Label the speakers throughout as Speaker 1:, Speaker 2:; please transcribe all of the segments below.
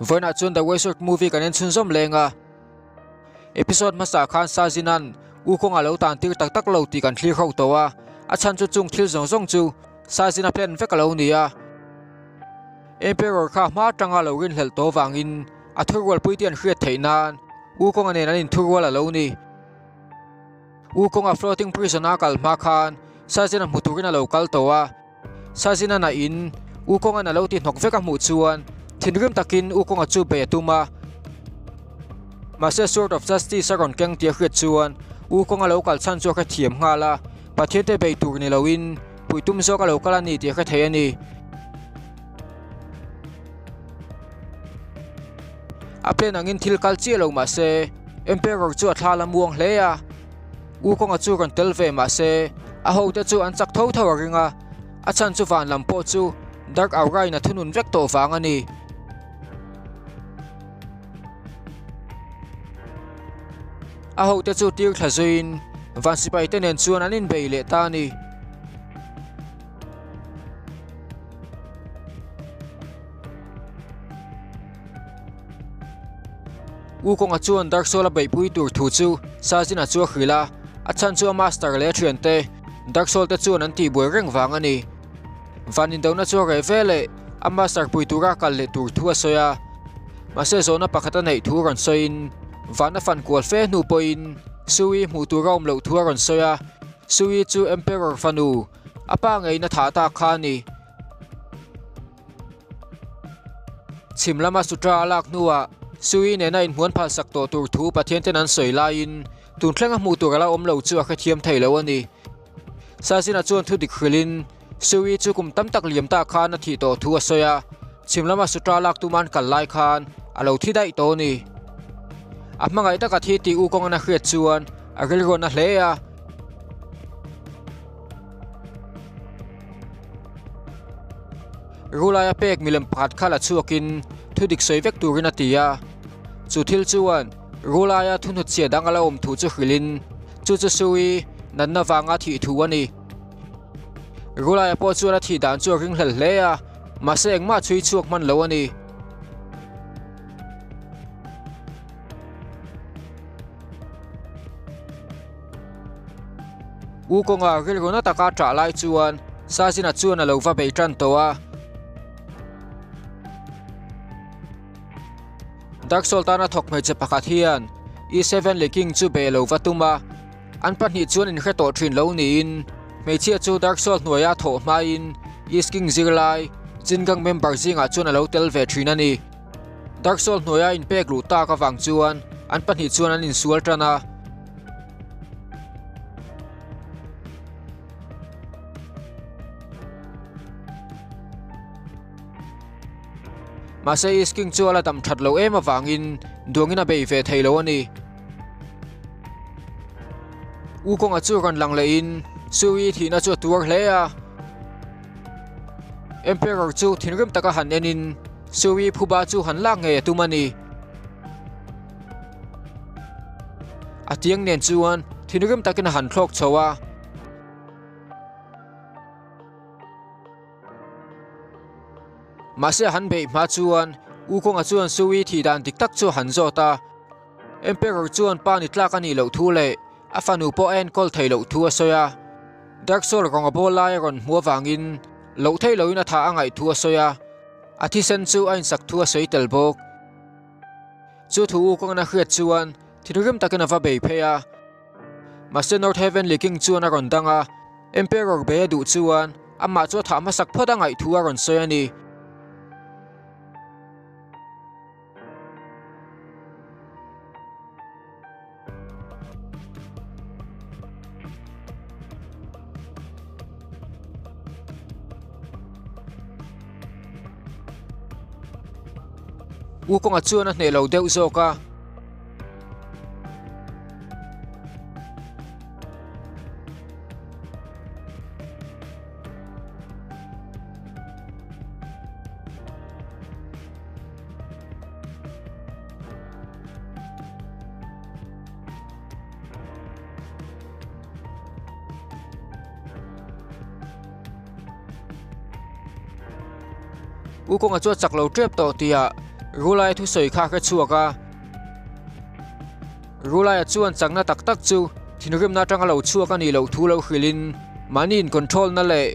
Speaker 1: Vawiinah chuan The Wizard movie kan en chhunzawm leng a. Episode hmasa khan Sazinan U kawnga lo tan tir tak tak lo tih kan thlir ho tawh a, a chhan chu chung thil zawng zawng chu Sazina plan vek a lo ni a. Emperor kha hma atanga lo rinhlelh tawh vangin a thurualpui te an hriat theih nan U kawnga nen an inthurual a lo ni. U kawnga floating prison a kal hma khan Sazina hmu turin a lo kal tawh a. Sazina na in U Kawnga'n a lo ti hnawk vek a hmuh chuan thinrim takin U Kawnga chu bei a tum a. Mahse Sword of Justice a rawn keng tih a hriat chuan U Kawnga lo kal chhan chu a hrethiam nghal a, Pathian te bei tur ni loin puih tum zawk a lo kal a ni tih a hre thei a ni. A plan angin thil kal chiah lo mahse Emperor chu a thla la muang hle a. U kawnga chu rawn tel ve mahse a hote chu an chak tho tho a ring a, a chhan chu van lam pawh chu Dark Aura in a thunun vek tawh vang a ni. A hote chu tir thla zuiin van sipai te nen chuan an inbei leh ta a ni. U kawnga chuan Dark Soul a beihpui tur thu chu Sazina chu a hrilh a, a chhan chu a master leh a thiante Dark Soul te chuan an tihbuai reng vang a ni. Van indona chu a reh ve leh a master pui tura kal leh tur thu a sawi a, mahse zawhna pakhat a neih thu rawn sawiin van a fan kual fe hnu pawhin Sui hmuh tur a awm loh thu a rawn sawi a, Sui chu Emperor fanu a pa ngeiin a thah tak kha a ni. Chhim lama sutra a lak hnuah Sui nena inhmuan phalsak tawh tur thu Pathian ten an sawi laiin tun thlenga hmuh tur a la awm lo chu a hrethiam thei lo a ni. Sazina chuan thu dik hrilhin Sui chu kum tam tak liam ta khan a thih tawh thu a sawi a, chhim lama sutra lak tuma an kal lai khan a lo thi daih tawh a ni. A hmangaih taka thi tih u kawngan a hriat chuan a rilruan a hle a. Rulaia pek milem pakhat kha la chhuakin thu dik sawi vek turin a ti a. Chu thil chuan Rulaia thuhnutchhia dang a la awm thu chu hrilhin chu chu Sui natna vanga thih thu a ni. Rulaia pawh chuan a thih dan chu a ringhlel hle a, mahse engmah chhui chhuak hman lo a ni. U kawnga rilru na taka ṭah lai chuan Sazina chuan a lo va bei ṭan tawh a. Dark Soul tana thawk hmeichhe pakhat hian E7 leh King chu bei a lo va tum a, an pahnih chuan inhre tawh ṭhin lo niin hmeichhia chu Dark Soul hnuaia thawh hmain East King zirlai Jingang member zingah chuan a lo tel ve ṭhin a ni. Dark Soul hnuaia inpek luh tak avang chuan an pahnih chuan an insual tan a. Mahse East King chu a la dam that lo em avangin duangin a bei ve thei lo a ni. U kawnga chu rawn lang lehin Sui thihna chu a tuar hle a. Emperor chu thinrim taka han enin Sui phuba chu han lak ngei a tum a ni. A tiang nen chuan thinrim takin a han thlawk chho a. Mahse han beih hma chuan U Kawnga chuan Sui thih dan dik tak chu a han zawt a. Emperor chuan pa ni tlak a nih loh thu leh a fanu pawh a enkawl theih loh thu a sawi a. Dark Soul rawnga bawl lai a rawn hmuh avangin loh theih loin a thah a ngaih thu a sawi a. A thisen chu a insak thu a sawi tel bawk. Chu thu u kawngin a hriat chuan thinrim takin a va bei phei a. Mahse North Heavenly King chuan a rawn dang a, Emperor bei a duh chuan amah chu a thah hmasak phawt a ngaih thu a rawn sawi a ni. U kawnga chuan a hneh lo deuh zawk a. U kawnga chu a chak lo tep tawh tih ah. Rulaia thusawi kha a hre chhuak a. Rulaia chuan chakna tak tak chu thinrimna atanga lo chhuak a nih loh thu lo hrilhin mahni in control na leh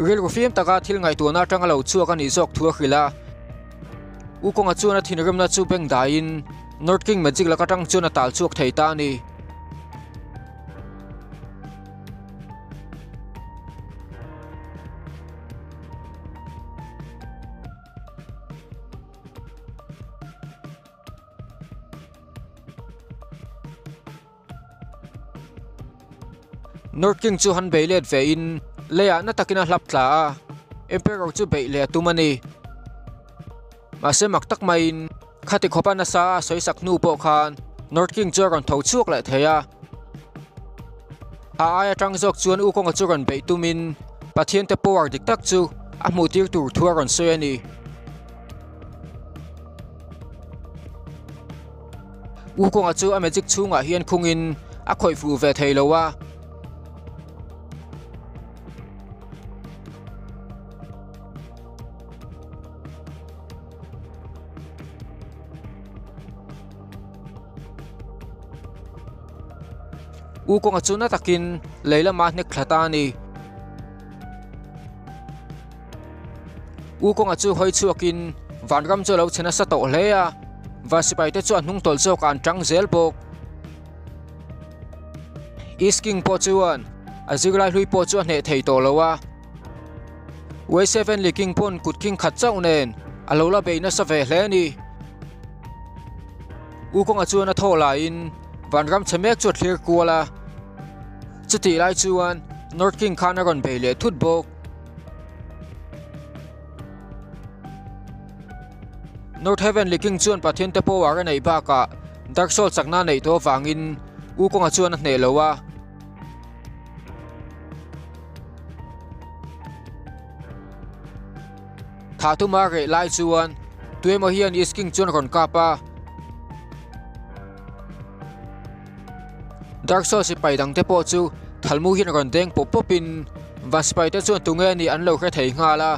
Speaker 1: rilru fim taka thil ngaihtuahna atanga lo chhuak a nih zawk thu a hrilh a. U Kawnga chuan a thinrimna chu beng daiin North King Magic lak atang chuan a tal chhuak thei ta a ni. North King chu han bei let ve in leiah na takin a hlap tla a, Emperor chu beih leh a tum a ni. Mahse mak tak maiin khati khawpa nasa a sawi sak hnu pawh khan North King chu a rawn tho chhuak leh thei a. A ai atang zawk chuan U Kawnga chu rawn beih tumin Pathian te power dik tak chu a hmuh tir tur thu a rawn sawi a ni. U Kawnga chu a magic chhungah hian khungin a khawih fuh ve thei lo a. U Kawnga chu na takin lei lama hnek thla ta a ni. U Kawnga chu hawi chhuakin vanram chu a lo chhe nasa tawh hle a, van sipai te chu a hnung tawlh zawkah an tang zel bawk. East King pawh chuan a zirlai hlui pawh chu a hneh thei tawh lo a. Way Seven Li King pawn kut king khat chauh nen a lo la bei nasa ve hle a ni. U Kawnga chuan a thaw laiin vanram chhe mek chu a thlir kual a. Chutih lai chuan North King khan a rawn bei leh thut bawk. North Heaven Li King chuan Pathian te power a neih bakah Dark Soul chakna a neih tawh avangin U Kawnga chuan a hneh lo a. Thah tuma reh lai chuan tuemaw hian East King chuan rawn kap a. Dark Soul sipai dangte pawh chu thalmu hian rawn deng pawp pawpin van sipaite chuan tunge nih an lo hre thei nghal a.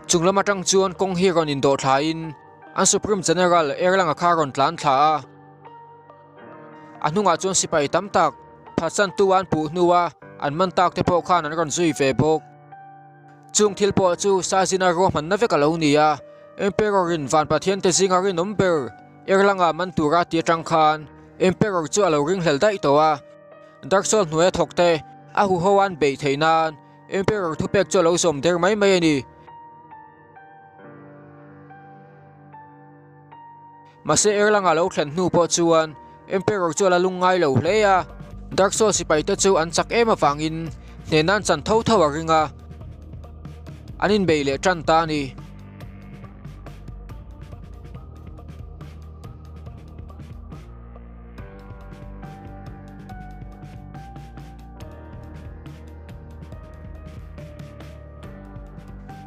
Speaker 1: Chung lam atang chuan kawng hi rawn indawh thlain an Supreme General Erlanga kha rawn tlan thla a. A hnungah chuan sipai tam tak phatsantu an puh hnua an man tak te pawh khan an rawn zui ve bawk. Chung thil pawh chu Sazina ruahmanna vek a lo ni a, Emperor in van pathian te zinga rinawm ber Erlanga man tura ti atang khan Emperor chu a lo ringhlel daih tawh a. Dark Soul hnuaia thawk te a huho an beih theih nan Emperor thupek chu a lo zawm der mai mai a ni. Mahse Erlanga lo thlen hnu pawh chuan Emperor chu a la lung ngai lo hle a, Dark Soul sipai te chu an chak em avangin hnehna an chan tho tho a ring a, an inbei leh tan ta a ni.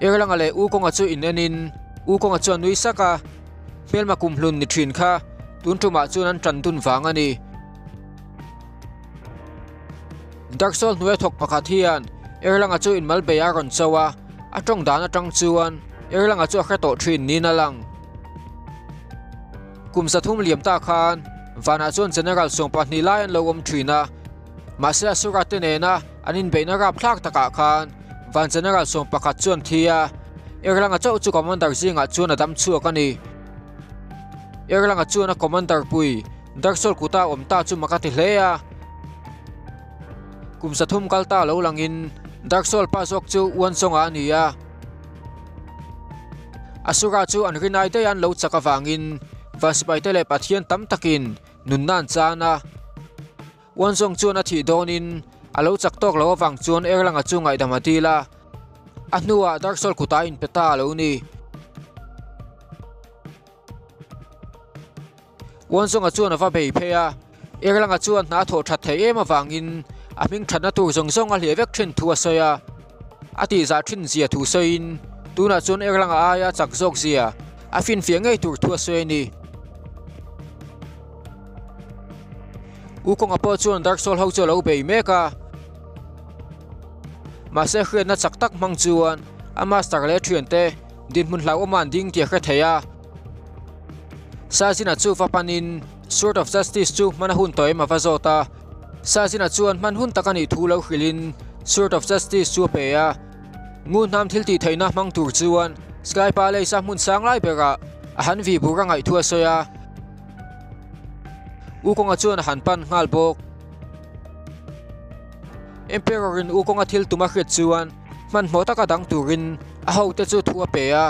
Speaker 1: Erlanga leh U Kawnga chu in enin U Kawnga chuan nui sak a, hmelma kum hlun ni thin kha tun tumah chuan an tan dun vang a ni. Dark Soul hnuaia thawk pakhat hian Erlanga chu inmal bei a rawn cho a, a tawng dan atang chuan Erlanga chu a hre tawh thin niin a lang. Kum 300 liam ta khan vanah chuan General 12 lai an lo awm thin a, Mahse Asura te nena an inbeihna rapthlak takah khan Van General 11 chuan thi a, Erlanga chauh chu Commander zingah chuan a dam chhuak a ni. Erlanga chuan a Commander pui Dark Soul kuta awm ta chu mak a ti hle a. Kum 300 kal ta lo langin Dark Soul pa zawk chu Uanzawnga a ni a. Asura chu an rinai daih an lo chak avangin Van sipaite leh Pathian tam takin Nunna an chan a, Uanzawng chuan a thih dawnin a lo chak tawk lo avang chuan Erlanga chu ngaihdam a dil a, a hnuah Dark Soul kutah a inpe ta a lo ni. Uanzawnga chuan a va bei phei a, Erlanga chuan hna a thawh that theih em avangin a hming thatna tur zawng zawng a hliah vek thin thu a sawi a, a tihzah thin zia thu sawiin tunah chuan Erlanga aia chak zawk zia a finfiah ngei tur thu a sawi a ni. U Kawnga pawh chuan Dark Soul ho chu a lo bei mek a. Mahse hriatna chak tak hmang chuan a master leh a thiante dinhmun hlauhawm an ding tih a hre thei a. Sazina chu va panin Sword of Justice chu hman a hun tawh em a va zawt a. Sazina chuan hman hun tak a nih thu lo hrilhin Sword of Justice chu a pe a. Ngunhnam thil tih theihna hmang tur chuan Sky Palace a hmun sang lai berah a han vih bur a ngaih thu a sawi a. U kawnga chuan a han pan nghal bawk. Emperor in U kawnga thil tum a hriat chuan hmanhmawh taka dang turin a hote chu thu a pe a.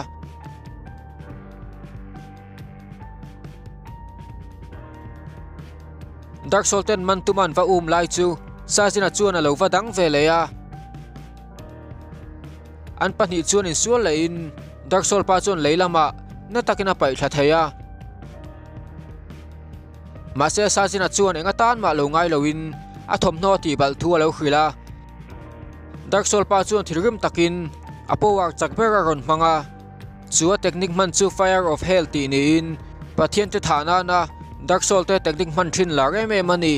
Speaker 1: Dark Soul ten man tum an va um lai chu Sazina chuan a lo va dang ve leh a. An pahnih chuan insual lehin Dark Soul pa chuan lei lamah na takin a paih thla thei a. Mahse Sazina chuan eng atan mah lo ngai loin a thawmhnaw a tihbalh thu a lo hrilh a. Dark Soul pa chuan thilrim takin a power chak ber a rawn hmang a. Chu a technique hman chu Fire of Hell tih niin Pathian te thah nana Dark Soul te technique hman thin lar em em a ni.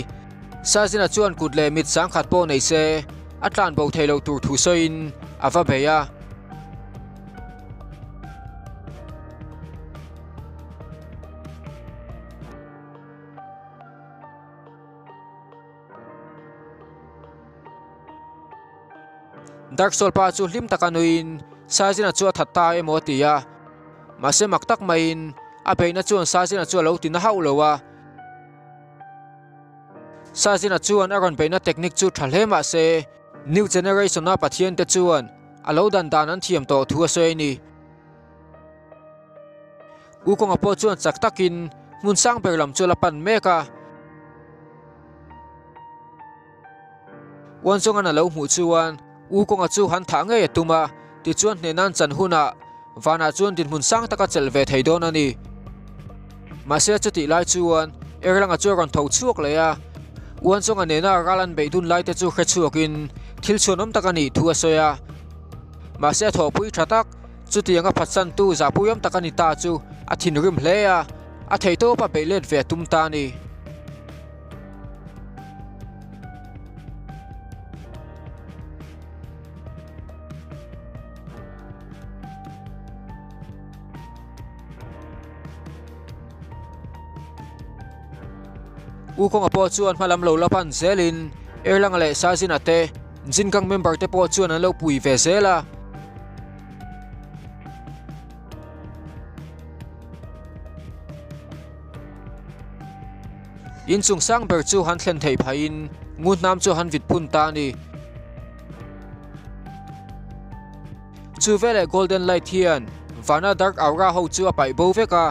Speaker 1: Sazina chuan kut leh mit sangkhat pawh nei se a tlan bo thei loh tur thu sawiin a va bei a. Dark Soul pa chu hlim taka nuiin Saizina chu a that ta emaw a ti a, mahse mak tak maiin a beihna chuan Saizina chu a lo ti na hauh lo a. Saizina chuan a rawn beihna technique chu tha hle mahse New Generation a Pathian te chuan a lo dan dan an thiam tawh thu a sawi a ni. U kawnga pawh chuan chak takin hmun sang ber lam chu a la pan mek a. Uanzawngan a lo hmuh chuan U kawnga chu han thah ngei a tum a, tichuan hnehnan chan hunah vanah chuan dinhmun sang taka chelh ve thei dawn a ni. Mahse chutih lai chuan Erlanga chu a rawn tho chhuak leh a, Uanzawnga nena ral an beih dun laite chu hre chhuakin thil chhuanawm tak a nih thu a sawi a. Mahse a thawhpui tha tak, chutianga phatsantu zahpuiawm tak a ni ta chu a thinrim hle a, a theihtawp a beih let ve a tum ta a ni. U kawnga pawh chuan hma lam lo la pan zelin Erlanga leh Sazina te Jingang member te pawh chuan an lo pui ve zel a. Inchung sang ber chu han thlen theih phaiin ngunhnam chu han vit phun ta a ni. Chu veleh Golden Light hian vana Dark Aura ho chu a paih bo vek a.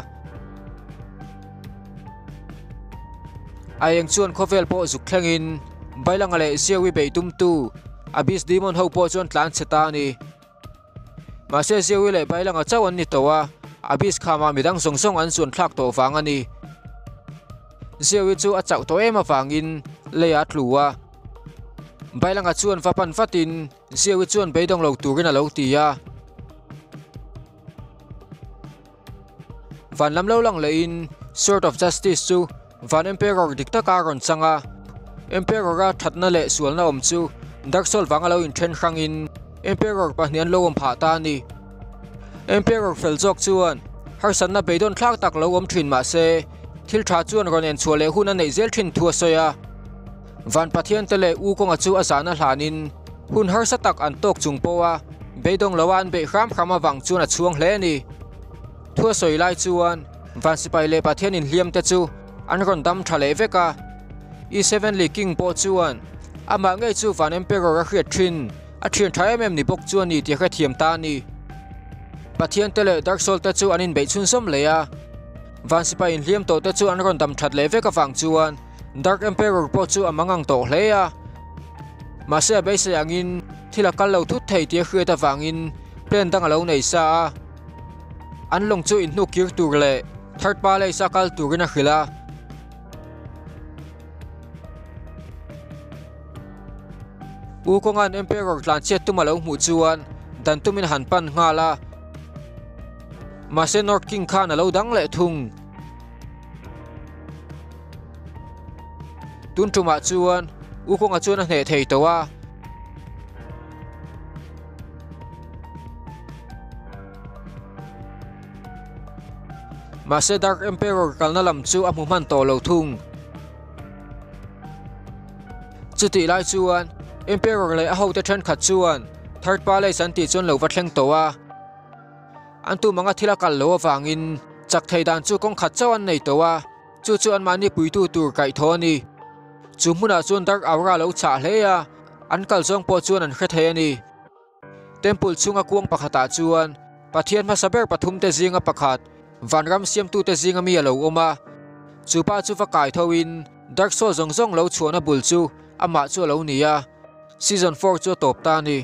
Speaker 1: A eng chuan khawvel pawh zuk thlengin Bailanga leh Ziawi beih tumtu Abyss Demon ho pawh chuan tlan chhe ta a ni. Mahse Ziawi leh Bailanga chauh an ni tawh a, Abyss khamah midang zawng zawng an zuan thlak tawh vang a ni. Ziawi chu a chauh tawh em avangin leiah a tlu a. Bailanga chuan va pan vatin Ziawi chuan beidawng lo turin a lo ti a. Van lam lo lang lehin Sword of Justice chu Van Emperor dik taka a rawn chang a. Emperor-a thatna leh sualna awm chu Dark Soul vanga lo inthen hrangin Emperor pahnih an lo awm phah ta a ni. Emperor fel zawk chuan harsatna beidawn thlak tak lo awm thin mah se thil tha chuan rawn enchhuah leh hun a neih zel thin thu a sawi a. Van Pathian te leh U kawnga chu a zahna hlanin hun harsa tak an tawk chung pawha beidawng loa an beih hram hram avang chuan a chhuang hle a ni. Thu a sawi lai chuan Van Sipai leh Pathian inhliam te chu an rawn dam tha leh vek a. East Heavenly King pawh chuan amah ngei chu Van Emperor a hriat thin, a thian tha em em ni bawk chu a ni tih a hrethiam ta a ni. Pathian te leh Dark Soul te chu an inbeih chhunzawm leh a. Van Sipai inhliam tawh te chu an rawn dam that leh vek avang chuan Dark Emperor pawh chu a mangang tawh hle a, mahse a beisei angin thil a kal lo thut thei tih a hriat avangin plan dang a lo nei sa a. An lawng chu inhnuk kir tur leh Third Palace a kal turin a hrilh a. U Kawnga'n Emperor tlanchhiat tum a lo hmuh chuan dan tumin a han pan nghal a, mahse North King khan a lo dang leh thung. Tun tumah chuan U Kawnga chuan a hneh thei tawh a. Mahse Dark Emperor kalna lam chu a hmu hman tawh lo thung. Chutih lai chuan Emperor leh a hote thenkhat chuan Third Palace an tih chuan lo va thleng tawh a. An tum anga thil a kal lo avangin chak thei dan chu kawng khat chauh an nei tawh a, chu chu anmahni puitu tur kaihthawh a ni. Chu hmunah chuan Dark Aura lo chah hle a, an kal zawng pawh chuan an hre thei a ni. Temple chhunga kuang pakhatah chuan Pathian hmasa ber pathumte zinga pakhat, vanram siamtute zinga mi a lo awm a. Chu pa chu va kai thoin Dark Soul zawng zawng lo chhuahna bul chu amah chu a lo ni a. Season 4 chu a tawp ta a ni.